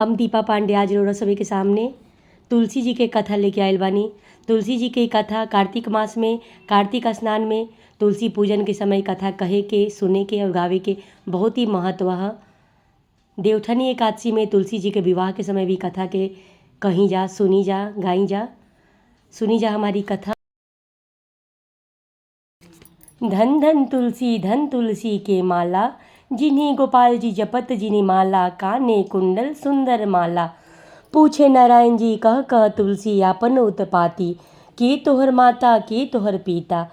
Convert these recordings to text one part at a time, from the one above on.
हम दीपा पांडे आज रउरा सभी के सामने तुलसी जी के कथा लेके आइल बानी। तुलसी जी के कथा कार्तिक मास में, कार्तिक स्नान में, तुलसी पूजन के समय कथा कहे के, सुने के और गावे के बहुत ही महत्व ह। देवठनी एकादशी में तुलसी जी के विवाह के समय भी कथा के कही जा, सुनी जा, गाई जा। सुनी जा हमारी कथा। धन धन तुलसी धन तुलसी के माला, जिन्हीं गोपाल जी जपत जिन्हीं माला, काने कुंडल सुंदर माला। पूछे नारायण जी कह कह तुलसी आपन उत्पाती, के तोहर माता के तोहर पिता।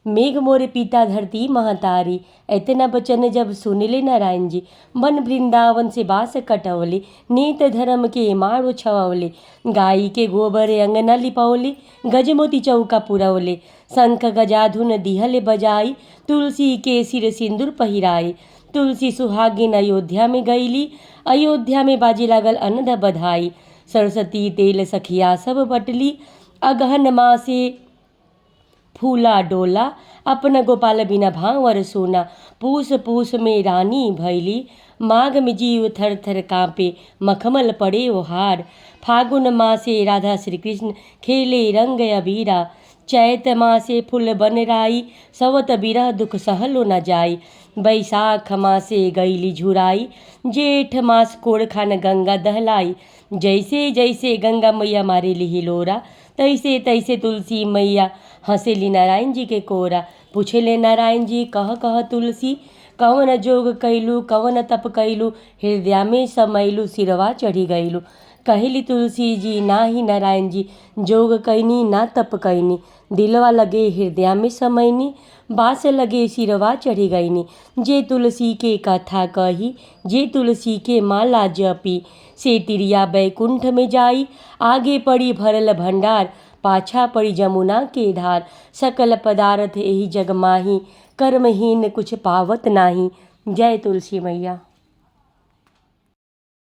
मेघ मोरे पिता धरती महतारी, एतना बचन जब सुनले नारायण जी, वन वृंदावन से बास कटवले, नेत धर्म के मारो छवले, गाई के गोबर अंगना लिपौले, गजमोती चौका पुरवले, शंख गजाधुन दिहले बजाई, तुलसी के सिर सिंदूर पहिराई। तुलसी सुहागिन अयोध्या में गईली, अयोध्या में बाजे लागल अनध बधाई। सरस्वती तेल सखिया सब बटली, अगहन मासे फूला डोला, अपना गोपाल बिना भांवर सोना। पूस पूस में रानी भैली, माघ में जीव थर थर कांपे, मखमल पड़े ओहार। फागुन मासे राधा श्री कृष्ण खेले रंग अबीरा, चैत मासे फूल बन राई, सवत बिरह दुख सहलो न जाई। बैसाख मासे गईली झुराई, जेठ मास कोड़खान गंगा दहलाई। जैसे जैसे गंगा मैया मारेली हिलोरा, तैसे तैसे तुलसी मैया हंसेली नारायण जी के कोरा। पूछेले नारायण जी कह कह तुलसी, कवन जोग कैलू कवन तप कैलू, हृदय में समैलू सिरवा चढ़ी गईलू। कहेली तुलसी जी नाही नारायण जी, जोग कैनी ना तप कैनी, दिलवा लगे हृदय में समैनी, बास लगे सिरवा चढ़ी गईनी। जे तुलसी के कथा कही, जे तुलसी के माला जपी, से तिरिया बैकुंठ में जाई। आगे पड़ी भरल भंडार, पाछा पड़ी जमुना के धार। सकल पदार्थ एहि जग माही, कर्महीन कुछ पावत नाही। जय तुलसी मैया।